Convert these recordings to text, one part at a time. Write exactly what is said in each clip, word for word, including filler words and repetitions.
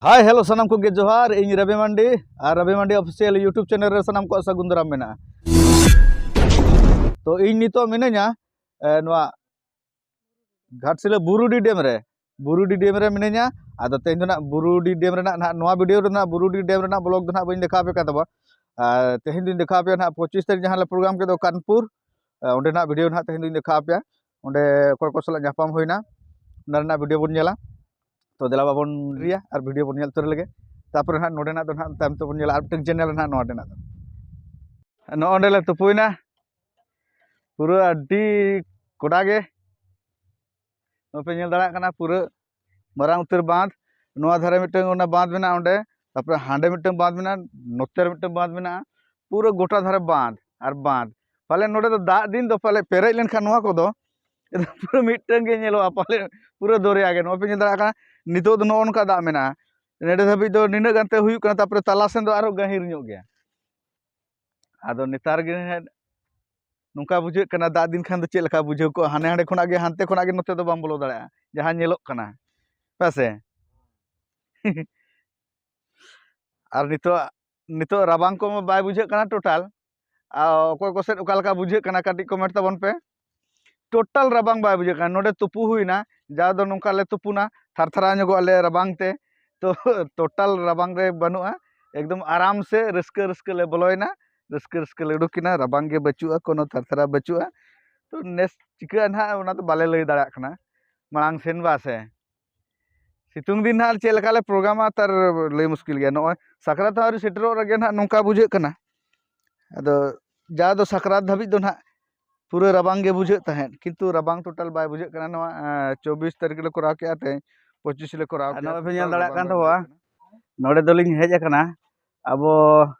ᱦᱟᱭ, hello, ᱥᱟᱱᱟᱢ ᱠᱚᱜᱮ ᱡᱚᱦᱟᱨ᱾ ᱤᱧ ᱨᱚᱵᱤ ᱢᱟᱱᱰᱤ, ᱟᱨ ᱨᱚᱵᱤ ᱢᱟᱱᱰᱤ ᱚᱯᱷᱤᱥᱤᱭᱟᱞ YouTube ᱪᱮᱱᱮᱞ ᱨᱮ ᱥᱟᱱᱟᱢ ᱠᱚᱣᱟᱜ ᱥᱟᱹᱜᱩᱱ ᱫᱟᱨᱟᱢ ᱢᱮᱱᱟᱜᱼᱟ᱾ ᱛᱚ, ᱤᱧ ᱱᱤᱛᱚᱜ ᱢᱤᱱᱟᱹᱧᱟ, ᱮ, ᱱᱚᱣᱟ ᱜᱷᱟᱴᱥᱤᱞᱟᱹ ᱵᱩᱨᱩᱰᱤ ᱰᱮᱢ ᱨᱮ, ᱵᱩᱨᱩᱰᱤ ᱰᱮᱢ ᱨᱮ ᱢᱤᱱᱟᱹᱧᱟ᱾ ᱟᱫᱚ ᱛᱮᱦᱮᱧ ᱫᱚ ᱱᱟᱜ ᱵᱩᱨᱩᱰᱤ ᱰᱮᱢ ᱨᱮᱱᱟᱜ ᱱᱟᱜ, ᱱᱚᱣᱟ ᱵᱷᱤᱰᱤᱭᱳ ᱨᱮ ᱱᱟᱜ ᱵᱩᱨᱩᱰᱤ ᱰᱮᱢ ᱨᱮᱱᱟᱜ ᱵᱞᱚᱜ ᱫᱚ ᱱᱟᱜ ᱵᱟᱹᱧ ᱫᱮᱠᱷᱟᱣ ᱟᱯᱮ ᱠᱟᱱ ᱛᱟᱵᱚᱱᱟ᱾ ᱟᱨ ᱛᱮᱦᱮᱧ ᱫᱚᱧ ᱫᱮᱠᱷᱟᱣ ᱟᱯᱮᱭᱟ ᱱᱟᱜ ᱯᱚᱸᱪᱤᱥ ᱛᱟᱹᱨᱤᱠᱷ ᱡᱟᱦᱟᱸ ᱞᱮ ᱯᱨᱳᱜᱨᱟᱢ ᱠᱮᱫ ᱫᱚ ᱠᱟᱱᱯᱩᱨ, ᱮ, ᱚᱸᱰᱮ ᱱᱟᱜ ᱵᱷᱤᱰᱤᱭᱳ ᱱᱟᱜ ᱛᱮᱦᱮᱧ ᱫᱚᱧ ᱫᱮᱠᱷᱟᱣ ᱟᱯᱮᱭᱟ᱾ ᱚᱸᱰᱮ ᱚᱠᱚᱭ ᱠᱚ ᱥᱟᱞᱟᱜ ᱧᱟᱯᱟᱢ ᱦᱩᱭᱱᱟ, ᱚᱱᱟ ᱨᱮᱱᱟᱜ ᱵᱷᱤᱰᱤᱭᱳ ᱵᱚᱱ ᱧᱮᱞᱟ᱾ ᱛᱚ, ᱫᱮᱞᱟ ᱵᱟᱵᱚᱱ ᱨᱤᱭᱟ ᱟᱨ ᱵᱷᱤᱰᱤᱭᱳ ᱵᱚᱱ ᱧᱮᱞ ᱩᱛᱟᱹᱨ ᱞᱮᱜᱮ᱾ ᱛᱟᱨᱯᱚᱨᱮ ᱱᱟᱜ ᱱᱚᱰᱮᱱᱟᱜ ᱫᱚ ᱱᱟᱜ ᱛᱟᱭᱚᱢ ᱛᱮᱵᱚᱱ ᱧᱮᱞᱟ, ᱟᱨ ᱢᱤᱫᱴᱟᱝ ᱪᱮᱱᱮᱞ ᱨᱮ ᱱᱟᱜ ᱱᱚᱰᱮᱱᱟᱜ ᱫᱚ᱾ ᱱᱚᱜᱼᱚ ᱱᱚᱸᱰᱮ ᱞᱮ ᱛᱩᱯᱩᱭᱱᱟ, ᱯᱩᱨᱟᱹ ᱟᱹᱰᱤ ᱠᱚᱰᱟ ᱜᱮ᱾ ᱱᱚᱜᱼᱚᱭ ᱯᱮ ᱧᱮᱞ ᱫᱟᱲᱮᱭᱟᱜ ᱠᱟᱱᱟ, ᱯᱩᱨᱟᱹ ᱢᱟᱨᱟᱝ ᱩᱛᱟᱹᱨ ᱵᱟᱸᱫᱷ᱾ ᱱᱚᱣᱟ ᱫᱷᱟᱨᱮ ᱢᱤᱫᱴᱟᱝ ᱚᱱᱟ ᱵᱟᱸᱫᱷ ᱢᱮᱱᱟᱜᱼᱟ ᱚᱸᱰᱮ, ᱛᱟᱨᱯᱚᱨᱮ ᱦᱟᱸᱰᱮ ᱢᱤᱫᱴᱟᱝ ᱵᱟᱸᱫᱷ ᱢᱮᱱᱟᱜᱼᱟ, ᱱᱚᱛᱮ ᱨᱮ ᱢᱤᱫᱴᱟᱝ ᱵᱟᱸᱫᱷ ᱢᱮᱱᱟᱜᱼᱟ᱾ ᱯᱩᱨᱟᱹ ᱜᱚᱴᱟ ᱫᱷᱟᱨᱮ ᱵᱟᱸᱫᱷ ᱟᱨ ᱵᱟᱸᱫᱷ᱾ ᱯᱟᱞᱮ ᱱᱚᱰᱮ ᱫᱚ ᱫᱟᱜ ᱫᱤᱱ ᱫᱚ ᱯᱟᱞᱮ ᱯᱮᱨᱮᱡ ᱞᱮᱱᱠᱷᱟᱱ ᱱᱚᱣᱟ ᱠᱚᱫᱚ ᱯᱩᱨᱟᱹ ᱢᱤᱫᱴᱟᱝ ᱜᱮ ᱧᱮᱞᱚᱜᱼᱟ, ᱯᱟᱞᱮ ᱯᱩᱨᱟᱹ ᱫᱚᱨᱭᱟ ᱜᱮ᱾ ᱱᱚᱣᱟ ᱯᱮ ᱧᱮᱞ ᱫᱟᱲᱮᱭᱟᱜ ᱠᱟᱱᱟ, ᱱᱤᱛᱚᱜ ᱫᱚ ᱱᱚᱜᱼᱚ ᱱᱚᱝᱠᱟ ᱫᱟᱜ ᱢᱮᱱᱟᱜᱼᱟ᱾ ᱱᱚᱰᱮ ᱫᱷᱟᱹᱵᱤᱡ ᱫᱚ ᱱᱤᱱᱟᱹᱜ ᱜᱟᱱ ᱛᱮ ᱦᱩᱭᱩᱜ ᱠᱟᱱᱟ, ᱛᱟᱨᱯᱚᱨᱮ ᱛᱟᱞᱟ ᱥᱮᱱ ᱫᱚ ᱟᱨᱦᱚᱸ ᱜᱟᱹᱦᱤᱨ ᱧᱚᱜ ᱜᱮᱭᱟ᱾ ᱟᱫᱚ ᱱᱮᱛᱟᱨ ᱜᱮ ᱱᱟᱦᱟᱜ ᱱᱚᱝᱠᱟ ᱵᱩᱡᱷᱟᱹᱜ ᱠᱟᱱᱟ, ᱫᱟᱜ ᱫᱤᱱ ᱠᱷᱟᱱ ᱫᱚ ᱪᱮᱫ ᱞᱮᱠᱟ ᱵᱩᱡᱷᱟᱹᱣ ᱠᱚᱜᱼᱟ, ᱦᱟᱱᱮ ᱦᱟᱸᱰᱮ ᱠᱷᱚᱱᱟᱜ ᱜᱮ, ᱦᱟᱱᱛᱮ ᱠᱷᱚᱱᱟᱜ ᱜᱮ ᱱᱚᱛᱮ ᱫᱚ ᱵᱟᱢ ᱵᱚᱞᱚ ᱫᱟᱲᱮᱭᱟᱜᱼᱟ, ᱡᱟᱦᱟᱸ ᱧᱮᱞᱚᱜ ᱠᱟᱱᱟ, ᱦᱮᱸ ᱥᱮ? ᱟᱨ ᱱᱤᱛᱚᱜ, ᱱᱤᱛᱚᱜ ᱨᱟᱵᱟᱝ ᱠᱚᱢᱟ ᱵᱟᱭ ᱵᱩᱡᱷᱟᱹᱜ ᱠᱟᱱᱟ ᱴᱳᱴᱟᱞ᱾ ᱟᱨ ᱚᱠᱚᱭ ᱠᱚ ᱥᱮᱫ ᱚᱠᱟ ᱞᱮᱠᱟ ᱵᱩᱡᱷᱟᱹᱜ ᱠᱟᱱᱟ, ᱠᱟᱹᱴᱤᱡ ᱠᱚᱢᱮᱱᱴ ᱛᱟᱵᱚᱱ ᱯᱮ᱾ ᱴᱳᱴᱟᱞ ᱨᱟᱵᱟᱝ ᱵᱟᱭ ᱵᱩᱡᱷᱟᱹᱜ ᱠᱟᱱᱟ᱾ ᱱᱚᱰᱮ ᱛᱩᱯᱩ ᱦᱩᱭᱱᱟ, ᱡᱟᱣ ᱫᱚ ᱱᱚᱝᱠᱟ ᱞᱮ ᱛᱩᱯᱩᱱᱟ, ᱛᱷᱟᱨ ᱛᱷᱟᱨᱟᱣ ᱧᱚᱜᱚᱜ ᱟᱞᱮ ᱨᱟᱵᱟᱝ ᱛᱮ᱾ ᱛᱚ, ᱴᱳᱴᱟᱞ ᱨᱟᱵᱟᱝ ᱨᱮ ᱵᱟᱹᱱᱩᱜᱼᱟ, ᱮᱠᱫᱚᱢ ᱟᱨᱟᱢ ᱥᱮ ᱨᱟᱹᱥᱠᱟᱹ ᱨᱟᱹᱥᱠᱟᱹ ᱞᱮ ᱵᱚᱞᱚᱭᱮᱱᱟ, ᱨᱟᱹᱥᱠᱟᱹ ᱨᱟᱹᱥᱠᱟᱹ ᱞᱮ ᱩᱰᱩᱠᱮᱱᱟ, ᱨᱟᱵᱟᱝ ᱜᱮ ᱵᱟᱹᱪᱩᱜᱼᱟ, ᱠᱳᱱᱳ ᱛᱷᱟᱨ ᱛᱷᱟᱨᱟᱣ ᱵᱟᱹᱪᱩᱜᱼᱟ᱾ ᱛᱚ, ᱱᱮᱥ ᱪᱤᱠᱟᱹᱜᱼᱟ ᱱᱟᱦᱟᱜ, ᱚᱱᱟ ᱫᱚ ᱵᱟᱞᱮ ᱞᱟᱹᱭ ᱫᱟᱲᱮᱭᱟᱜ ᱠᱟᱱᱟ ᱢᱟᱲᱟᱝ ᱥᱮᱱ ᱵᱟ ᱥᱮ᱾ ᱥᱤᱛᱩᱝ ᱫᱤᱱ ᱱᱟᱦᱟᱜ ᱪᱮᱫ ᱞᱮᱠᱟ ᱞᱮ ᱯᱨᱳᱜᱨᱟᱢᱟ, ᱛᱟᱨ ᱞᱟᱹᱭ ᱢᱩᱥᱠᱤᱞ ᱜᱮᱭᱟ᱾ ᱱᱚᱜᱼᱚᱭ ᱥᱟᱠᱨᱟᱛ ᱦᱚᱸ ᱟᱹᱣᱨᱤ ᱥᱮᱴᱮᱨᱚᱜ ᱨᱮᱜᱮ ᱱᱟᱦᱟᱜ ᱱᱚᱝᱠᱟ ᱵᱩᱡᱷᱟᱹᱜ ᱠᱟᱱᱟ᱾ ᱟᱫᱚ ᱡᱟ ᱫᱚ ᱥᱟᱠᱨᱟᱛ ᱫᱷᱟᱹᱵᱤᱡ ᱫᱚ ᱱᱟᱦᱟᱜ ᱯᱩᱨᱟᱹ ᱨᱟᱵᱟᱝ ᱜᱮ ᱵᱩᱡᱷᱟᱹᱜ ᱛᱟᱦᱮᱸᱫ, ᱠᱤᱱᱛᱩ ᱨᱟᱵᱟᱝ ᱴᱳᱴᱟᱞ ᱵᱟᱭ ᱵᱩᱡᱷᱟᱹᱜ ᱠᱟᱱᱟ᱾ ᱱᱚᱣᱟ, ᱮᱸ, ᱪᱚᱵᱵᱤᱥ ᱛᱟᱹᱨᱤᱠᱷ ᱞᱮ ᱠᱚᱨᱟᱣ ᱠᱮᱜᱼᱟ, ᱛᱮᱦᱮᱧ ᱯᱚᱸᱪᱤᱥ ᱞᱮ ᱠᱚᱨᱟᱣ ᱟᱨ ᱠᱮᱜᱼᱟ, ᱱᱚᱜᱼᱚᱭ ᱯᱮ ᱧᱮᱞ ᱴᱳᱴᱟᱞ ᱫᱟᱲᱮᱭᱟᱜ ᱨᱟᱵᱟᱝ ᱠᱟᱱ ᱜᱮ ᱛᱟᱵᱚᱣᱟ᱾ ᱵᱩᱡᱷᱟᱹᱜ ᱠᱟᱱᱟ᱾ ᱱᱚᱰᱮ ᱫᱚᱞᱤᱧ ᱦᱮᱡ ᱟᱠᱟᱱᱟ ᱟᱵᱚ,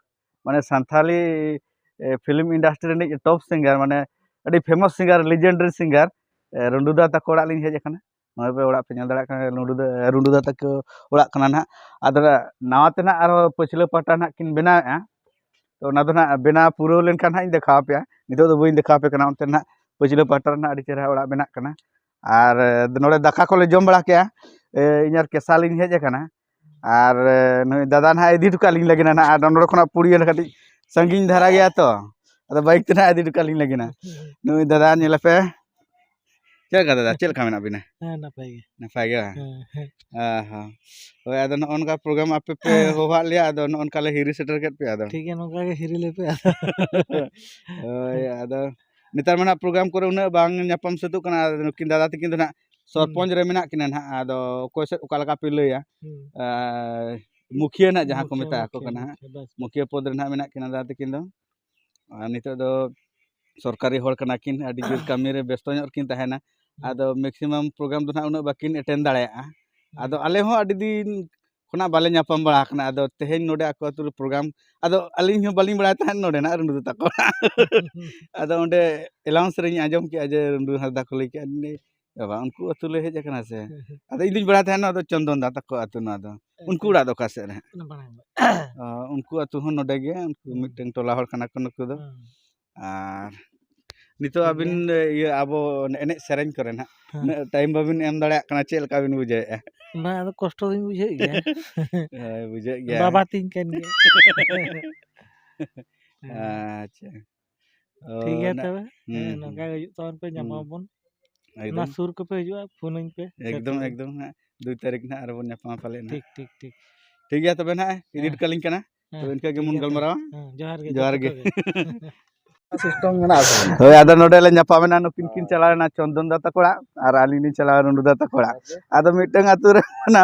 ᱢᱟᱱᱮ, ᱥᱟᱱᱛᱷᱟᱞᱤ, ᱮ, ᱯᱷᱤᱞᱢ ᱤᱱᱰᱟᱥᱴᱨᱤ ᱨᱤᱱᱤᱡ ᱴᱚᱯ ᱥᱤᱝᱜᱟᱨ, ᱢᱟᱱᱮ, ᱟᱹᱰᱤ ᱯᱷᱮᱢᱟᱥ ᱥᱤᱝᱜᱟᱨ, ᱞᱮᱡᱮᱱᱰᱟᱨᱤ ᱥᱤᱝᱜᱟᱨ, ᱮ, ᱨᱩᱸᱰᱩ ᱫᱟ ᱛᱟᱠᱚ ᱚᱲᱟᱜ ᱞᱤᱧ ᱦᱮᱡ ᱟᱠᱟᱱᱟ᱾ ᱱᱚᱜᱼᱚᱭ ᱯᱮ ᱚᱲᱟᱜ ᱯᱮ ᱧᱮᱞ ᱫᱟᱲᱮᱭᱟᱜ ᱠᱟᱱᱟ, ᱨᱩᱸᱰᱩ ᱫᱟ, ᱨᱩᱸᱰᱩ ᱫᱟ ᱛᱟᱠᱚ ᱚᱲᱟᱜ ᱠᱟᱱᱟ ᱱᱟᱦᱟᱜ᱾ ᱟᱫᱚ ᱱᱟᱣᱟ ᱛᱮ ᱱᱟᱦᱟᱜ ᱟᱨᱦᱚᱸ ᱯᱟᱹᱪᱷᱞᱟᱹ ᱯᱟᱦᱴᱟ ᱱᱟᱦᱟᱜ ᱠᱤᱱ ᱵᱮᱱᱟᱣᱮᱫᱼᱟ᱾ ᱛᱚ, ᱚᱱᱟ ᱫᱚ ᱱᱟᱦᱟᱜ ᱵᱮᱱᱟᱣ ᱯᱩᱨᱟᱹᱣ ᱞᱮᱱᱠᱷᱟᱱ ᱦᱟᱸᱜ ᱤᱧ ᱫᱮᱠᱷᱟᱣ ᱟᱯᱮᱭᱟ᱾ ᱱᱤᱛᱚᱜ ᱫᱚ ᱵᱟᱹᱧ ᱫᱮᱠᱷᱟᱣ ᱟᱯᱮ ᱠᱟᱱᱟ᱾ ᱚᱱᱛᱮ ᱱᱟᱦᱟᱜ ᱯᱟᱹᱪᱷᱞᱟᱹ ᱯᱟᱦᱴᱟ ᱨᱮ ᱱᱟᱦᱟᱜ ᱟᱹᱰᱤ ᱪᱮᱦᱨᱟ ᱚᱲᱟᱜ ᱵᱮᱱᱟᱜ ᱠᱟᱱᱟ᱾ ᱟᱨ, ᱮ, ᱱᱚᱰᱮ ᱫᱟᱠᱟ ᱠᱚᱞᱮ ᱡᱚᱢ ᱵᱟᱲᱟ ᱠᱮᱜᱼᱟ᱾ ᱮ, ᱤᱧ ᱟᱨ ᱠᱮᱥᱟ ᱞᱤᱧ ᱦᱮᱡ ᱟᱠᱟᱱᱟ᱾ ᱟᱨ ᱱᱩᱭ ᱫᱟᱫᱟ ᱱᱟᱦᱟᱜ ᱤᱫᱤ ᱦᱚᱴᱚ ᱠᱟᱜ ᱞᱤᱧ ᱞᱟᱹᱜᱤᱫ ᱱᱟᱦᱟᱜ, ᱟᱨ ᱱᱚᱰᱮ ᱠᱷᱚᱱᱟᱜ ᱯᱩᱲᱤᱭᱟᱹ ᱠᱟᱹᱴᱤᱡ ᱥᱟᱺᱜᱤᱧ ᱫᱷᱟᱨᱟ ᱜᱮᱭᱟ ᱛᱚ, ᱟᱫᱚ ᱵᱟᱭᱤᱠ ᱛᱮ ᱱᱟᱦᱟᱜ ᱤᱫᱤ ᱦᱚᱴᱚ ᱠᱟᱜ ᱞᱤᱧ ᱞᱟᱹᱜᱤᱫ ᱱᱟᱦᱟᱜ᱾ ᱱᱩᱭ ᱫᱟᱫᱟ ᱧᱮᱞᱮᱯᱮ, ᱪᱮᱫ ᱞᱮᱠᱟ ᱫᱟᱫᱟ, ᱪᱮᱫ ᱞᱮᱠᱟ ᱢᱮᱱᱟᱜ ᱵᱤᱱᱟ? ᱦᱮᱸ, ᱱᱟᱯᱟᱭ ᱜᱮ᱾ ᱱᱟᱯᱟᱭ ᱜᱮ ᱵᱟᱝ? ᱦᱮᱸ, ᱦᱮᱸ᱾ ᱚ ᱦᱚᱸ᱾ ᱦᱳᱭ, ᱟᱫᱚ ᱱᱚᱜᱼᱚ ᱱᱚᱝᱠᱟ ᱯᱨᱳᱜᱨᱟᱢ ᱟᱯᱮ ᱯᱮ ᱦᱚᱦᱚᱣᱟᱫ ᱞᱮᱭᱟ, ᱟᱫᱚ ᱱᱚᱜᱼᱚ ᱱᱚᱝᱠᱟ ᱞᱮ ᱦᱤᱨᱤ ᱥᱮᱴᱮᱨ ᱠᱮᱫ ᱯᱮᱭᱟ ᱟᱫᱚ᱾ ᱴᱷᱤᱠ ᱜᱮᱭᱟ, ᱱᱚᱝᱠᱟ ᱜᱮ ᱦᱤᱨᱤ ᱞᱮᱯᱮ ᱟᱫᱚ᱾ ᱦᱳᱭ, ᱟᱫᱚ ᱱᱮᱛᱟᱨ ᱢᱟ ᱱᱟᱜ ᱯᱨᱳᱜᱨᱟᱢ ᱠᱚᱨᱮ ᱩᱱᱟᱹᱜ ᱵᱟᱝ ᱧᱟᱯᱟᱢ ᱥᱟᱹᱛᱚᱜ ᱠᱟᱱᱟ᱾ ᱟᱫᱚ ᱱᱩᱠᱤᱱ ᱫᱟᱫᱟ ᱛᱟᱹᱠᱤᱱ ᱫᱚ ᱱᱟᱜ ᱦᱩᱸ᱾ ᱥᱚᱨᱯᱚᱧᱪ ᱨᱮ ᱢᱮᱱᱟᱜ ᱠᱤᱱᱟ ᱱᱟᱜ, ᱟᱫᱚ ᱚᱠᱚᱭ ᱥᱮᱫ ᱚᱠᱟ ᱞᱮᱠᱟ ᱯᱮ ᱞᱟᱹᱭᱟ? ᱦᱩᱸ᱾ ᱟᱨ ᱢᱩᱠᱷᱤᱭᱟᱹ ᱱᱟᱜ ᱡᱟᱦᱟᱸ ᱠᱚ ᱢᱩᱠᱷᱤᱭᱟᱹ, ᱢᱮᱛᱟᱜ ᱟᱠᱚ ᱢᱩᱠᱷᱤᱭᱟᱹ, ᱠᱟᱱᱟ ᱦᱟᱸᱜ, ᱢᱩᱠᱷᱤᱭᱟᱹ, ᱵᱟᱥ, ᱵᱟᱥ᱾ ᱢᱩᱠᱷᱤᱭᱟᱹ ᱯᱚᱫᱽ ᱨᱮ ᱱᱟᱜ ᱢᱮᱱᱟᱜ ᱠᱤᱱᱟ ᱫᱟᱫᱟ ᱛᱟᱹᱠᱤᱱ ᱫᱚ᱾ ᱟᱨ ᱱᱤᱛᱚᱜ ᱫᱚ ᱥᱚᱨᱠᱟᱨᱤ ᱦᱚᱲ ᱠᱟᱱᱟ ᱠᱤᱱ, ᱟᱹᱰᱤ ᱡᱳᱨ ᱠᱟᱹᱢᱤ ᱨᱮ ᱵᱮᱥᱛᱚ ᱧᱚᱜ ᱨᱮᱠᱤᱱ ᱛᱟᱦᱮᱱᱟ᱾ ᱦᱩᱸ᱾ ᱟᱫᱚ maximum ᱯᱨᱳᱜᱨᱟᱢ ᱫᱚ ᱱᱟᱜ ᱩᱱᱟᱹᱜ ᱵᱟᱹᱠᱤᱱ ᱮᱴᱮᱱ ᱫᱟᱲᱮᱭᱟᱜᱼᱟ᱾ ᱦᱩᱸ᱾ ᱟᱫᱚ ᱟᱞᱮ ᱦᱚᱸ ᱟᱹᱰᱤ ᱫᱤᱱ ᱠᱷᱚᱱᱟᱜ ᱵᱟᱞᱮ ᱧᱟᱯᱟᱢ ᱵᱟᱲᱟ ᱟᱠᱟᱱᱟ᱾ ᱟᱫᱚ ᱛᱮᱦᱮᱧ ᱱᱚᱰᱮ ᱟᱠᱚ ᱟᱹᱛᱩ ᱨᱮ ᱯᱨᱳᱜᱨᱟᱢ, ᱟᱫᱚ ᱟᱹᱞᱤᱧ ᱦᱚᱸ ᱵᱟᱹᱞᱤᱧ ᱵᱟᱲᱟᱭ ᱛᱟᱦᱮᱸᱫ ᱱᱚᱰᱮᱱᱟᱜ ᱨᱩᱸᱰᱩ ᱛᱟᱠᱚ᱾ ᱟᱫᱚ ᱚᱸᱰᱮ ᱮᱞᱟᱣᱩᱱᱥ ᱨᱮᱧ ᱟᱸᱡᱚᱢ ᱠᱮᱜᱼᱟ ᱡᱮ ᱨᱩᱸᱰᱩ ᱦᱟᱸᱥᱫᱟ ᱠᱚ ᱞᱟᱹᱭ ᱠᱮᱜᱼᱟ, ᱞᱤᱧ ᱞᱟᱹᱭ, "ᱵᱟᱵᱟ, ᱩᱱᱠᱩ ᱟᱹᱛᱩ ᱞᱮ ᱦᱮᱡ ᱟᱠᱟᱱᱟ ᱥᱮ?" ᱟᱫᱚ ᱤᱧ ᱫᱩᱧ ᱵᱟᱲᱟᱭ ᱛᱟᱦᱮᱸᱫ ᱱᱚᱣᱟ ᱫᱚ ᱪᱚᱱᱫᱚᱱ ᱫᱟ ᱛᱟᱠᱚ ᱟᱹᱛᱩ ᱱᱚᱣᱟ ᱫᱚ᱾ ᱟᱪᱪᱷᱟ᱾ ᱩᱱᱠᱩ ᱚᱲᱟᱜ ᱫᱚ ᱚᱠᱟ ᱥᱮᱫ ᱨᱮ ᱦᱟᱸᱜ? ᱚᱱᱟ ᱵᱟᱲᱟᱭ ᱵᱟᱹᱱᱩᱜ᱾ ᱚ, ᱩᱱᱠᱩ ᱟᱹᱛᱩ ᱦᱚᱸ ᱱᱚᱰᱮ ᱜᱮ, ᱩᱱᱠᱩ ᱦᱩᱸ᱾ ᱢᱤᱫᱴᱟᱝ ᱴᱚᱞᱟ ᱦᱚᱲ ᱠᱟᱱᱟ ᱠᱚ ᱱᱩᱠᱩ ᱫᱚ᱾ ᱦᱩᱸ᱾ ᱟᱨ ᱱᱤᱛᱚᱜ ᱴᱷᱤᱠ ᱟᱹᱵᱤᱱ, ᱜᱮᱭᱟ᱾ ᱤᱭᱟᱹ, ᱟᱵᱚ ᱮᱱᱮᱡ ᱥᱮᱨᱮᱧ ᱠᱚᱨᱮ ᱱᱟᱦᱟᱜ ᱦᱮᱸ᱾ ᱩᱱᱟᱹᱜ ᱴᱟᱭᱤᱢ ᱵᱟᱵᱤᱱ ᱮᱢ ᱫᱟᱲᱮᱭᱟᱜ ᱠᱟᱱᱟ, ᱪᱮᱫ ᱞᱮᱠᱟ ᱵᱤᱱ ᱵᱩᱡᱷᱟᱹᱣᱮᱫᱼᱟ? ᱵᱟᱝ, ᱟᱫᱚ ᱠᱚᱥᱴᱚ ᱫᱚᱧ ᱵᱩᱡᱷᱟᱹᱣᱮᱫ ᱜᱮᱭᱟ᱾ ᱦᱳᱭ, ᱵᱩᱡᱷᱟᱹᱜ ᱜᱮᱭᱟ᱾ ᱵᱟᱵᱟ ᱛᱤᱧ ᱠᱟᱱ ᱜᱮᱭᱟ᱾ ᱦᱮᱸ᱾ ᱟᱪᱪᱷᱟ᱾ ᱚ, ᱴᱷᱤᱠ ᱜᱮᱭᱟ ᱱᱟ-, ᱛᱚᱵᱮ᱾ ᱦᱩᱸ, ᱦᱮᱸ, ᱦᱩᱸ᱾ ᱱᱚᱝᱠᱟ ᱜᱮ ᱦᱤᱡᱩᱜ ᱛᱟᱵᱚᱱ ᱯᱮ, ᱦᱩᱸ᱾ ᱧᱟᱯᱟᱢ ᱟᱵᱚᱱ᱾ ᱚᱱᱟ ᱮᱠᱫᱚᱢ᱾ ᱥᱩᱨ ᱠᱚᱯᱮ ᱦᱤᱡᱩᱜᱼᱟ, ᱯᱷᱳᱱᱟᱹᱧ ᱯᱮ᱾ ᱮᱠᱫᱚᱢ, ᱥᱮᱴᱮᱨᱚᱜᱼᱟᱹᱧ᱾ ᱮᱠᱫᱚᱢ ᱦᱟᱸᱜ᱾ ᱫᱩᱭ ᱛᱟᱹᱨᱤᱠᱷ ᱱᱟᱦᱟᱜ ᱟᱨᱚ ᱵᱚᱱ ᱧᱟᱯᱟᱢᱟ ᱯᱟᱞᱮ ᱱᱟᱦᱟᱜ᱾ ᱴᱷᱤᱠ, ᱴᱷᱤᱠ, ᱴᱷᱤᱠ᱾ ᱴᱷᱤᱠ ᱜᱮᱭᱟ ᱛᱚᱵᱮ ᱱᱟᱦᱟᱜ, ᱤᱫᱤ ᱦᱮᱸ᱾ ᱦᱚᱴᱚ ᱠᱟᱞᱤᱧ ᱠᱟᱱᱟ᱾ ᱦᱮᱸ, ᱛᱚᱵᱮ ᱤᱱᱠᱟᱹ ᱴᱷᱤᱠ ᱜᱮᱵᱚᱱ ᱜᱮᱭᱟ ᱛᱚᱵᱮ᱾ ᱜᱟᱞᱢᱟᱨᱟᱣᱟ᱾ ᱦᱮᱸ, ᱡᱚᱦᱟᱨ ᱜᱮ, ᱡᱚᱦᱟᱨ ᱡᱚᱛᱚ ᱜᱮ᱾ ᱠᱚᱜᱮ᱾ ᱥᱤᱥᱴᱮᱢ ᱢᱮᱱᱟᱜᱼᱟ ᱥᱮ ᱵᱟᱹᱱᱩᱜᱼᱟ? ᱦᱳᱭ, ᱟᱫᱚ ᱱᱚᱰᱮ ᱞᱮ ᱧᱟᱯᱟᱢᱮᱱᱟ, ᱱᱩᱠᱤᱱ ᱠᱤᱱ ᱪᱟᱞᱟᱣᱮᱱᱟ ᱪᱚᱱᱫᱚᱱ ᱫᱟ ᱛᱟᱠᱚ ᱚᱲᱟᱜ ᱟᱨ ᱟᱹᱞᱤᱧ ᱞᱤᱧ ᱪᱟᱞᱟᱣᱮᱱᱟ ᱨᱩᱸᱰᱩ ᱫᱟ ᱛᱟᱠᱚ ᱚᱲᱟᱜ᱾ ᱟᱪᱪᱷᱟ᱾ ᱟᱫᱚ ᱢᱤᱫᱴᱟᱝ ᱟᱹᱛᱩ ᱨᱮ ᱚᱱᱟ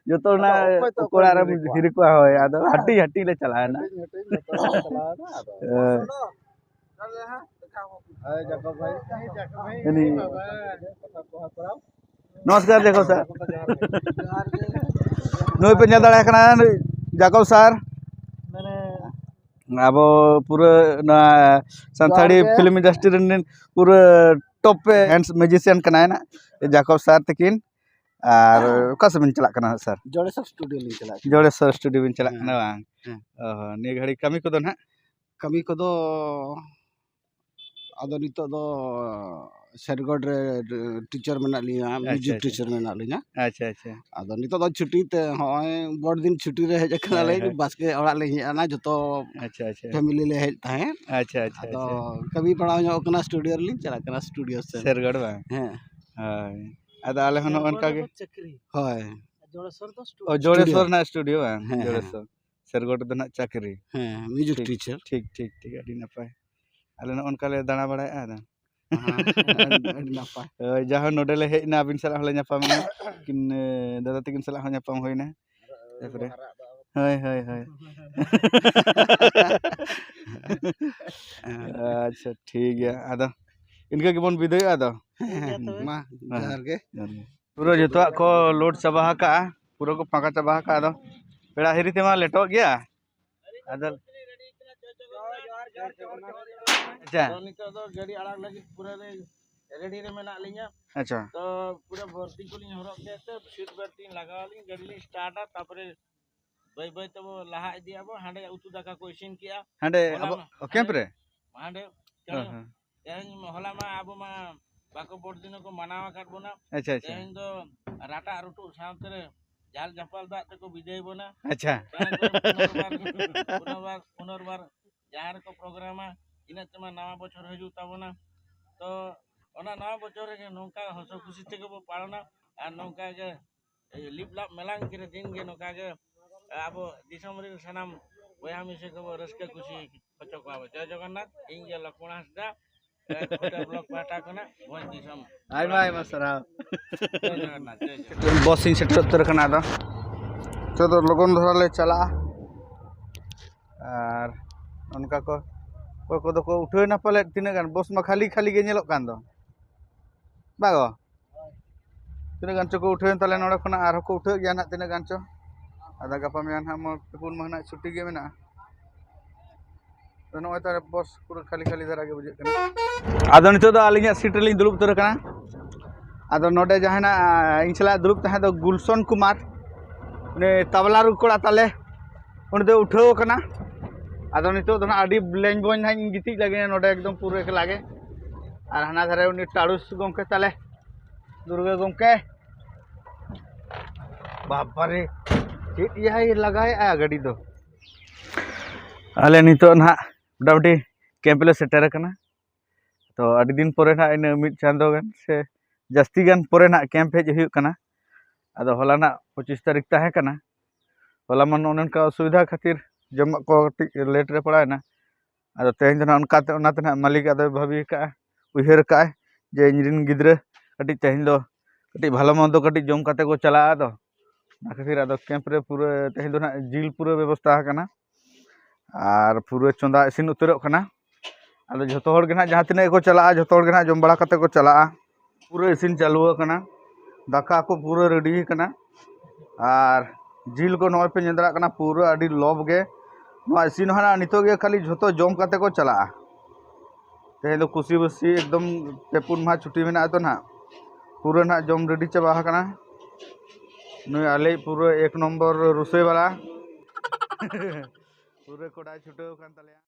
ᱡᱚᱛᱚ ᱚᱱᱟ ᱟᱫᱚ ᱚᱠᱚᱭ ᱛᱚ ᱚᱠᱚᱭ ᱚᱲᱟᱜ ᱨᱮ ᱦᱤᱨᱤ ᱠᱚᱣᱟ? ᱦᱤᱨᱤ ᱠᱚᱣᱟ, ᱦᱳᱭ, ᱟᱫᱚ ᱦᱟᱹᱴᱤᱧ ᱦᱟᱹᱴᱤᱧ ᱞᱮ ᱪᱟᱞᱟᱣᱮᱱᱟ᱾ ᱦᱟᱹᱴᱤᱧ ᱦᱟᱹᱴᱤᱧ ᱡᱚᱛᱚ ᱞᱮ ᱪᱟᱞᱟᱣᱮᱱᱟ, ᱟᱫᱚ ᱦᱳᱭ᱾ ᱦᱳᱭ, ᱡᱟᱠᱚᱵ ᱵᱷᱟᱭ᱾ ᱩᱱᱤ ᱠᱟᱛᱷᱟ ᱠᱚ ᱦᱟᱛᱟᱣ᱾ ᱱᱚᱢᱚᱥᱠᱟᱨ, ᱡᱟᱠᱚᱵ ᱥᱟᱨ᱾ ᱱᱩᱭ ᱯᱮ ᱧᱮᱞ ᱫᱟᱲᱮᱭᱟᱭ ᱠᱟᱱᱟ, ᱱᱩᱭ ᱡᱟᱠᱚᱵ ᱥᱟᱨ᱾ ᱢᱟᱱᱮ ᱟᱵᱚ ᱯᱩᱨᱟᱹ ᱱᱚᱣᱟ ᱥᱟᱱᱛᱟᱲᱤ ᱡᱚᱦᱟᱨ ᱜᱮ᱾ ᱯᱷᱤᱞᱢ ᱤᱱᱰᱟᱥᱴᱨᱤ ᱨᱮᱱ ᱯᱩᱨᱟᱹ ᱴᱚᱯ ᱯᱮ ᱦᱮᱱᱰ ᱢᱮᱡᱤᱥᱤᱭᱟᱱ ᱠᱟᱱᱟᱭ ᱱᱟᱜ, ᱡᱟᱠᱚᱵ ᱥᱟᱨ ᱛᱟᱹᱠᱤᱱ᱾ ᱟᱨ ᱚᱠᱟ ᱥᱮᱫ ᱵᱤᱱ ᱪᱟᱞᱟᱜ ᱠᱟᱱᱟ ᱥᱟᱨ? ᱡᱚᱲᱮᱥᱚᱨ ᱥᱴᱩᱰᱤᱭᱳ ᱞᱤᱧ ᱪᱟᱞᱟᱜ ᱠᱟᱱᱟ᱾ ᱡᱚᱲᱮᱥᱚᱨ ᱥᱴᱩᱰᱤᱭᱳ ᱵᱤᱱ ᱪᱟᱞᱟᱜ ᱦᱮᱸ᱾ ᱠᱟᱱᱟ ᱵᱟᱝ? ᱦᱮᱸ᱾ ᱚ ᱦᱚᱸ, ᱱᱤᱭᱟᱹ ᱜᱷᱟᱹᱲᱤ ᱠᱟᱹᱢᱤ ᱠᱚᱫᱚ ᱱᱟᱜ? ᱠᱟᱹᱢᱤ ᱠᱚᱫᱚ ᱟᱫᱚ ᱱᱤᱛᱚᱜ ᱫᱚ ᱥᱮᱨᱜᱚᱰ ᱨᱮ ᱴᱤᱪᱟᱨ ᱢᱮᱱᱟᱜ ᱞᱤᱧᱟ, ᱟᱪᱪᱷᱟ, ᱢᱤᱣᱡᱤᱠ ᱟᱪᱪᱷᱟ᱾ ᱴᱤᱪᱟᱨ ᱢᱮᱱᱟᱜ ᱞᱤᱧᱟ᱾ ᱟᱪᱪᱷᱟ, ᱟᱪᱪᱷᱟ᱾ ᱟᱫᱚ ᱱᱤᱛᱚᱜ ᱫᱚ ᱪᱷᱩᱴᱤ ᱛᱮ ᱦᱚᱸᱜᱼᱚᱭ ᱵᱚᱲ ᱫᱤᱱ ᱪᱷᱩᱴᱤ ᱨᱮ ᱦᱮᱡ ᱟᱠᱟᱱᱟᱞᱮ, ᱦᱳᱭ, ᱦᱳᱭ᱾ ᱵᱟᱥᱠᱮ ᱚᱲᱟᱜ ᱞᱮ ᱦᱮᱡ ᱮᱱᱟ ᱡᱚᱛᱚ ᱟᱪᱪᱷᱟ, ᱟᱪᱪᱷᱟ᱾ ᱯᱷᱮᱢᱤᱞᱤ ᱞᱮ ᱦᱮᱡ ᱛᱟᱦᱮᱸᱫ᱾ ᱟᱪᱪᱷᱟ, ᱟᱪᱪᱷᱟ, ᱟᱫᱚ ᱟᱪᱪᱷᱟ᱾ ᱠᱟᱹᱢᱤ ᱯᱟᱲᱟᱣ ᱧᱚᱜ ᱠᱟᱱᱟ, ᱥᱴᱩᱰᱤᱭᱳ ᱨᱮᱞᱤᱧ ᱪᱟᱞᱟᱜ ᱠᱟᱱᱟ, ᱥᱴᱩᱰᱤᱭᱳ ᱥᱮᱱ᱾ ᱥᱮᱨᱜᱚᱰ ᱵᱟᱝ? ᱦᱮᱸ, ᱦᱳᱭ᱾ ᱟᱫᱚ ᱟᱞᱮ ᱦᱚᱸ ᱱᱚᱜᱼᱚ ᱱᱚᱝᱠᱟ ᱜᱮ᱾ ᱦᱳᱭ᱾ ᱚ, ᱡᱚᱲᱮᱥᱚᱨ ᱥᱴᱩᱰᱤᱭᱳ᱾ ᱨᱮᱱᱟᱜ ᱥᱴᱩᱰᱤᱭᱳ ᱵᱟᱝ? ᱦᱮᱸ, ᱦᱮᱸ᱾ ᱡᱚᱲᱮᱥᱚᱨ᱾ ᱥᱮᱨᱜᱚᱰ ᱫᱚ ᱱᱟᱜ ᱪᱟᱹᱠᱨᱤ᱾ ᱦᱮᱸ, ᱢᱤᱣᱡᱤᱠ ᱴᱷᱤᱠ, ᱴᱤᱪᱟᱨ᱾ ᱴᱷᱤᱠ, ᱴᱷᱤᱠ, ᱴᱷᱤᱠ, ᱟᱹᱰᱤ ᱱᱟᱯᱟᱭ᱾ ᱟᱞᱮ ᱱᱚᱜᱼᱚ ᱱᱚᱝᱠᱟ ᱞᱮ ᱫᱟᱬᱟ ᱵᱟᱲᱟᱭᱮᱫᱼᱟ ᱟᱫᱚ᱾ ᱦᱮᱸ, ᱟᱹᱰᱤ ᱱᱟᱯᱟᱭ᱾ ᱦᱳᱭ, ᱡᱟᱦᱟᱸ ᱱᱚᱰᱮ ᱞᱮ ᱦᱮᱡ ᱮᱱᱟ, ᱟᱹᱵᱤᱱ ᱥᱟᱞᱟᱜ ᱦᱚᱸᱞᱮ ᱧᱟᱯᱟᱢ ᱮᱱᱟ, ᱠᱤᱱ, ᱮ, ᱫᱟᱫᱟ ᱛᱟᱹᱠᱤᱱ ᱥᱟᱞᱟᱜ ᱦᱚᱸ ᱧᱟᱯᱟᱢ ᱦᱩᱭᱱᱟ᱾ ᱛᱟᱨᱯᱚᱨᱮ, ᱦᱳᱭ, ᱦᱳᱭ, ᱦᱳᱭ᱾ ᱟᱪᱪᱷᱟ, ᱴᱷᱤᱠ ᱜᱮᱭᱟ, ᱟᱫᱚ ᱤᱱᱠᱟᱹ ᱜᱮᱵᱚᱱ ᱵᱤᱫᱟᱹᱭᱚᱜᱼᱟ ᱟᱫᱚ᱾ ᱦᱮᱸ, ᱦᱮᱸ, ᱢᱟ, ᱦᱮᱸ, ᱡᱚᱦᱟᱨ ᱜᱮ᱾ ᱡᱚᱦᱟᱨ ᱜᱮ᱾ ᱯᱩᱨᱟᱹ ᱡᱚᱛᱚᱣᱟᱜ ᱠᱚ ᱞᱳᱰ ᱪᱟᱵᱟ ᱟᱠᱟᱜᱼᱟ, ᱯᱩᱨᱟᱹ ᱠᱚ ᱯᱷᱟᱸᱠᱟ ᱪᱟᱵᱟ ᱟᱠᱟᱜᱼᱟ᱾ ᱟᱫᱚ ᱯᱮᱲᱟ ᱦᱤᱨᱤ ᱛᱮᱢᱟ ᱞᱮᱴᱚᱜ ᱜᱮᱭᱟ᱾ ᱟᱫᱚ ᱟᱪᱪᱷᱟ᱾ ᱛᱚ ᱱᱤᱛᱚᱜ ᱫᱚ ᱜᱟᱹᱰᱤ ᱟᱲᱟᱜ ᱞᱟᱹᱜᱤᱫ ᱯᱩᱨᱟᱹ ᱞᱮ ᱨᱮᱰᱤ ᱨᱮ ᱢᱮᱱᱟᱜ ᱞᱤᱧᱟ᱾ ᱟᱪᱪᱷᱟ᱾ ᱛᱚ ᱯᱩᱨᱟᱹ ᱵᱟᱹᱨᱛᱤ ᱠᱚᱞᱤᱧ ᱦᱚᱨᱚᱜ ᱠᱮᱫ ᱛᱮ ᱥᱤᱴ ᱵᱮᱞᱴ ᱞᱤᱧ ᱞᱟᱜᱟᱣ ᱟᱹᱞᱤᱧ, ᱜᱟᱹᱰᱤ ᱞᱤᱧ ᱥᱴᱟᱨᱴᱟ, ᱛᱟᱨᱯᱚᱨᱮ ᱵᱟᱹᱭ ᱵᱟᱹᱭ ᱛᱮᱵᱚ ᱞᱟᱦᱟ ᱤᱫᱤᱜ ᱟᱵᱚ᱾ ᱦᱟᱸᱰᱮ ᱩᱛᱩ ᱫᱟᱠᱟ ᱠᱚ ᱤᱥᱤᱱ ᱠᱮᱜᱼᱟ᱾ ᱦᱟᱸᱰᱮ ᱦᱚᱞᱟ ᱟᱵᱚ ᱢᱟ- ᱚ, ᱠᱮᱢᱯ ᱨᱮ? ᱦᱟᱸᱰᱮ ᱦᱮᱸ, ᱦᱮᱸ᱾ ᱛᱮᱦᱮᱧ ᱦᱚᱞᱟ ᱢᱟ ᱟᱵᱚ ᱢᱟ ᱵᱟᱠᱚ ᱵᱚᱲ ᱫᱤᱱ ᱠᱚ ᱢᱟᱱᱟᱣ ᱟᱠᱟᱫ ᱵᱚᱱᱟ᱾ ᱟᱪᱪᱷᱟ, ᱟᱪᱪᱷᱟ᱾ ᱛᱮᱦᱮᱧ ᱫᱚ ᱨᱟᱴᱟᱜ ᱨᱩᱴᱩᱜ ᱥᱟᱶᱛᱮ ᱨᱮ ᱡᱷᱟᱞ ᱡᱷᱟᱯᱟᱞ ᱫᱟᱜ ᱛᱮᱠᱚ ᱵᱤᱫᱟᱹᱭ ᱵᱚᱱᱟ᱾ ᱟᱪᱪᱷᱟ᱾ ᱛᱟᱭᱚᱢ ᱛᱮ ᱯᱩᱱᱚᱨᱵᱟᱨ, ᱯᱩᱱᱚᱨᱵᱟᱨ, ᱯᱩᱱᱚᱨᱵᱟᱨ ᱡᱟᱦᱟᱸ ᱨᱮᱠᱚ ᱯᱨᱳᱜᱨᱟᱢᱟ, ᱤᱱᱟᱹᱜ ᱛᱮᱢᱟ ᱱᱟᱣᱟ ᱵᱚᱪᱷᱚᱨ ᱦᱤᱡᱩᱜ ᱛᱟᱵᱚᱱᱟ᱾ ᱛᱚ ᱚᱱᱟ ᱱᱟᱣᱟ ᱵᱚᱪᱷᱚᱨ ᱨᱮᱜᱮ ᱱᱚᱝᱠᱟ ᱦᱚᱥᱚ ᱠᱷᱩᱥᱤ ᱛᱮᱜᱮ ᱵᱚ ᱯᱟᱞᱚᱱᱟ ᱟᱨ ᱱᱚᱝᱠᱟ ᱜᱮ ᱞᱤᱯ ᱞᱟᱯ ᱢᱮᱞᱟᱝ ᱜᱮ ᱫᱤᱱ ᱜᱮ ᱱᱚᱝᱠᱟ ᱜᱮ ᱟᱵᱚ ᱫᱤᱥᱚᱢ ᱨᱮᱱ ᱥᱟᱱᱟᱢ ᱵᱚᱭᱦᱟ ᱢᱤᱥᱤ ᱠᱚᱵᱚ ᱨᱟᱹᱥᱠᱟᱹ ᱠᱩᱥᱤ ᱦᱚᱪᱚ ᱠᱚᱣᱟ ᱵᱚ᱾ ᱡᱚᱭ ᱡᱚᱜᱚᱱᱱᱟᱛᱷ, ᱤᱧ ᱜᱮ ᱞᱚᱠᱷᱢᱚᱬ ᱦᱟᱸᱥᱫᱟ, ᱠᱷᱩᱴᱟᱹ ᱵᱞᱚᱠ ᱯᱟᱦᱴᱟ ᱠᱷᱚᱱᱟᱜ ᱢᱚᱡᱽ ᱫᱤᱥᱚᱢ᱾ ᱟᱭᱢᱟ ᱟᱭᱢᱟ ᱥᱟᱨᱦᱟᱣ᱾ ᱡᱚᱭ ᱡᱚᱜᱚᱱᱱᱟᱛᱷ, ᱡᱚᱭ ᱡᱚᱜᱚᱱᱱᱟᱛᱷ᱾ ᱵᱚᱥ ᱤᱧ ᱥᱮᱴᱮᱨ ᱩᱛᱟᱹᱨ ᱟᱠᱟᱱᱟ ᱟᱫᱚ᱾ ᱱᱤᱛᱚᱜ ᱫᱚ ᱞᱚᱜᱚᱱ ᱫᱷᱟᱨᱟ ᱞᱮ ᱪᱟᱞᱟᱜᱼᱟ᱾ ᱟᱨ ᱚᱱᱠᱟ ᱠᱚ ᱚᱠᱚᱭ ᱠᱚᱫᱚ ᱠᱚ ᱩᱴᱷᱟᱹᱣ ᱮᱱᱟ ᱯᱟᱞᱮᱫ, ᱛᱤᱱᱟᱹᱜ ᱜᱟᱱ ᱵᱚᱥ ᱢᱟ ᱠᱷᱟᱹᱞᱤ ᱠᱷᱟᱹᱞᱤ ᱜᱮ ᱧᱮᱞᱚᱜ ᱠᱟᱱ ᱫᱚ᱾ ᱵᱟᱜᱚ? ᱛᱤᱱᱟᱹᱜ ᱜᱟᱱ ᱪᱚ ᱠᱚ ᱩᱴᱷᱟᱹᱣᱮᱱ ᱛᱟᱞᱮ ᱱᱚᱰᱮ ᱠᱷᱚᱱᱟᱜ, ᱟᱨᱦᱚᱸ ᱠᱚ ᱩᱴᱷᱟᱹᱣ ᱜᱮᱭᱟ ᱱᱟᱦᱟᱜ ᱛᱤᱱᱟᱹᱜ ᱜᱟᱱ ᱪᱚ᱾ ᱟᱫᱚ ᱜᱟᱯᱟ ᱢᱮᱭᱟᱝ ᱱᱟᱦᱟᱜ ᱢᱟ ᱯᱩᱱ ᱢᱟᱦᱟ ᱱᱟᱦᱟᱜ ᱪᱷᱩᱴᱤ ᱜᱮ ᱢᱮᱱᱟᱜᱼᱟ᱾ ᱛᱚ ᱱᱚᱜᱼᱚᱭ ᱛᱟᱦᱞᱮ ᱵᱚᱥ ᱯᱩᱨᱟᱹ ᱠᱷᱟᱹᱞᱤ ᱠᱷᱟᱹᱞᱤ ᱫᱷᱟᱨᱟ ᱜᱮ ᱵᱩᱡᱷᱟᱹᱜ ᱠᱟᱱᱟ᱾ ᱟᱫᱚ ᱱᱤᱛᱚᱜ ᱫᱚ ᱟᱹᱞᱤᱧᱟᱜ ᱥᱤᱴ ᱨᱮᱞᱤᱧ ᱫᱩᱲᱩᱵ ᱩᱛᱟᱹᱨ ᱟᱠᱟᱱᱟ᱾ ᱟᱫᱚ ᱱᱚᱰᱮ ᱡᱟᱦᱟᱸᱭ ᱱᱟᱜ ᱤᱧ ᱥᱟᱞᱟᱜ ᱫᱩᱲᱩᱵ ᱛᱟᱦᱮᱸ ᱫᱚ ᱜᱩᱞᱥᱚᱱ ᱠᱩᱢᱟᱨ, ᱩᱱᱤ ᱛᱟᱵᱞᱟ ᱨᱩ ᱠᱚᱲᱟ ᱛᱟᱞᱮ, ᱩᱱᱤ ᱫᱚ ᱩᱴᱷᱟᱹᱣ ᱟᱠᱟᱱᱟ᱾ ᱟᱫᱚ ᱱᱤᱛᱚᱜ ᱫᱚ ᱱᱟᱜ ᱟᱹᱰᱤ ᱞᱮᱧ ᱵᱚᱧ ᱱᱟᱜ ᱤᱧ ᱜᱤᱛᱤᱡ ᱞᱟᱹᱜᱤᱫ ᱱᱚᱰᱮ ᱮᱠᱫᱚᱢ ᱯᱩᱨᱟᱹ ᱮᱠᱞᱟ ᱜᱮ᱾ ᱟᱨ ᱦᱟᱱᱟ ᱫᱷᱟᱨᱮ ᱩᱱᱤ ᱴᱟᱲᱩᱥ ᱜᱚᱢᱠᱮ ᱛᱟᱞᱮ, ᱫᱩᱨᱜᱟᱹ ᱜᱚᱢᱠᱮ᱾ ᱵᱟᱵᱟᱨᱮ, ᱪᱮᱫ ᱮᱭᱟᱭ ᱞᱟᱜᱟᱭᱮᱜᱼᱟ ᱜᱟᱹᱰᱤ ᱫᱚ᱾ ᱟᱞᱮ ᱱᱤᱛᱚᱜ ᱱᱟᱦᱟᱜ ᱢᱚᱴᱟᱢᱩᱴᱤ ᱠᱮᱢᱯ ᱞᱮ ᱥᱮᱴᱮᱨ ᱟᱠᱟᱱᱟ᱾ ᱛᱚ ᱟᱹᱰᱤ ᱫᱤᱱ ᱯᱚᱨᱮ ᱱᱟᱦᱟᱜ, ᱤᱱᱟᱹ ᱢᱤᱫ ᱪᱟᱸᱫᱚ ᱜᱟᱱ ᱥᱮ ᱡᱟᱹᱥᱛᱤ ᱜᱟᱱ ᱯᱚᱨᱮ ᱱᱟᱦᱟᱜ ᱠᱮᱢᱯ ᱦᱮᱡ ᱦᱩᱭᱩᱜ ᱠᱟᱱᱟ᱾ ᱟᱫᱚ ᱦᱚᱞᱟ ᱱᱟᱜ ᱯᱚᱸᱪᱤᱥ ᱛᱟᱹᱨᱤᱠᱷ ᱛᱟᱦᱮᱸ ᱠᱟᱱᱟ᱾ ᱦᱚᱞᱟ ᱢᱟ ᱱᱚᱜᱼᱚ ᱱᱚᱝᱠᱟ ᱚᱥᱩᱵᱤᱫᱷᱟ ᱠᱷᱟᱹᱛᱤᱨ ᱡᱚᱢᱟᱜ ᱠᱚ ᱠᱟᱹᱴᱤᱡ ᱞᱮᱴ ᱨᱮ ᱯᱟᱲᱟᱣᱮᱱᱟ᱾ ᱟᱫᱚ ᱛᱮᱦᱮᱧ ᱫᱚ ᱱᱟᱦᱟᱜ ᱚᱱᱠᱟᱛᱮ, ᱚᱱᱟᱛᱮ ᱱᱟᱦᱟᱜ ᱢᱟᱹᱞᱤᱠ ᱟᱫᱚᱭ ᱵᱷᱟᱹᱵᱤ ᱟᱠᱟᱫᱼᱟ, ᱩᱭᱦᱟᱹᱨ ᱟᱠᱟᱫᱼᱟᱭ ᱡᱮ ᱤᱧ ᱨᱮᱱ ᱜᱤᱫᱽᱨᱟᱹ ᱠᱟᱹᱴᱤᱡ ᱛᱮᱦᱮᱧ ᱫᱚ ᱠᱟᱹᱴᱤᱡ ᱵᱷᱟᱞᱚ ᱢᱚᱱᱫᱚ ᱠᱟᱹᱴᱤᱡ ᱡᱚᱢ ᱠᱟᱛᱮ ᱠᱚ ᱪᱟᱞᱟᱜᱼᱟ᱾ ᱟᱫᱚ ᱚᱱᱟ ᱠᱷᱟᱹᱛᱤᱨ ᱟᱫᱚ ᱠᱮᱢᱯ ᱨᱮ ᱯᱩᱨᱟᱹ ᱛᱮᱦᱮᱧ ᱫᱚ ᱱᱟᱦᱟᱜ ᱡᱤᱞ ᱯᱩᱨᱟᱹ ᱵᱮᱵᱚᱥᱛᱷᱟ ᱟᱠᱟᱱᱟ᱾ ᱟᱨ ᱯᱩᱨᱟᱹ ᱪᱚᱸᱫᱟ ᱤᱥᱤᱱ ᱩᱛᱟᱹᱨᱚᱜ ᱠᱟᱱᱟ᱾ ᱟᱫᱚ ᱡᱷᱚᱛᱚ ᱦᱚᱲ ᱜᱮ ᱱᱟᱦᱟᱜ ᱡᱟᱦᱟᱸ ᱛᱤᱱᱟᱹᱜ ᱜᱮᱠᱚ ᱪᱟᱞᱟᱜᱼᱟ, ᱡᱷᱚᱛᱚ ᱦᱚᱲ ᱜᱮ ᱱᱟᱦᱟᱜ ᱡᱚᱢ ᱵᱟᱲᱟ ᱠᱟᱛᱮ ᱠᱚ ᱪᱟᱞᱟᱜᱼᱟ᱾ ᱯᱩᱨᱟᱹ ᱤᱥᱤᱱ ᱪᱟᱹᱞᱩ ᱟᱠᱟᱱᱟ, ᱫᱟᱠᱟ ᱠᱚ ᱯᱩᱨᱟᱹ ᱨᱮᱰᱤ ᱟᱠᱟᱱᱟ᱾ ᱟᱨ ᱡᱤᱞ ᱠᱚ ᱱᱚᱜᱼᱚᱭ ᱯᱮ ᱧᱮᱞ ᱫᱟᱲᱮᱭᱟᱜ ᱠᱟᱱᱟ, ᱯᱩᱨᱟᱹ ᱟᱹᱰᱤ ᱞᱚᱵᱽ ᱜᱮ ᱱᱚᱣᱟ ᱤᱥᱤᱱ ᱦᱟᱱᱟ ᱱᱤᱛᱚᱜ ᱜᱮ ᱠᱷᱟᱹᱞᱤ ᱡᱷᱚᱛᱚ ᱡᱚᱢ ᱠᱟᱛᱮ ᱠᱚ ᱪᱟᱞᱟᱜᱼᱟ᱾ ᱛᱮᱦᱮᱧ ᱫᱚ ᱠᱩᱥᱤ ᱵᱟᱹᱥᱤ ᱮᱠᱫᱚᱢ ᱯᱮ ᱯᱩᱱ ᱢᱟᱦᱟ ᱪᱷᱩᱴᱤ ᱢᱮᱱᱟᱜᱼᱟ ᱛᱚ ᱱᱟᱦᱟᱜ, ᱯᱩᱨᱟᱹ ᱱᱟᱦᱟᱜ ᱡᱚᱢ ᱨᱮᱰᱤ ᱪᱟᱵᱟ ᱟᱠᱟᱱᱟ᱾ ᱱᱩᱭ ᱟᱞᱮᱭᱤᱡ ᱯᱩᱨᱟᱹ ᱮᱠ ᱱᱚᱢᱵᱚᱨ ᱨᱩᱥᱟᱹᱭ ᱵᱟᱞᱟ᱾ ᱯᱩᱨᱟᱹ ᱠᱚᱲᱟᱭ ᱪᱷᱩᱴᱟᱹᱣ ᱟᱠᱟᱱ ᱛᱟᱞᱮᱭᱟ᱾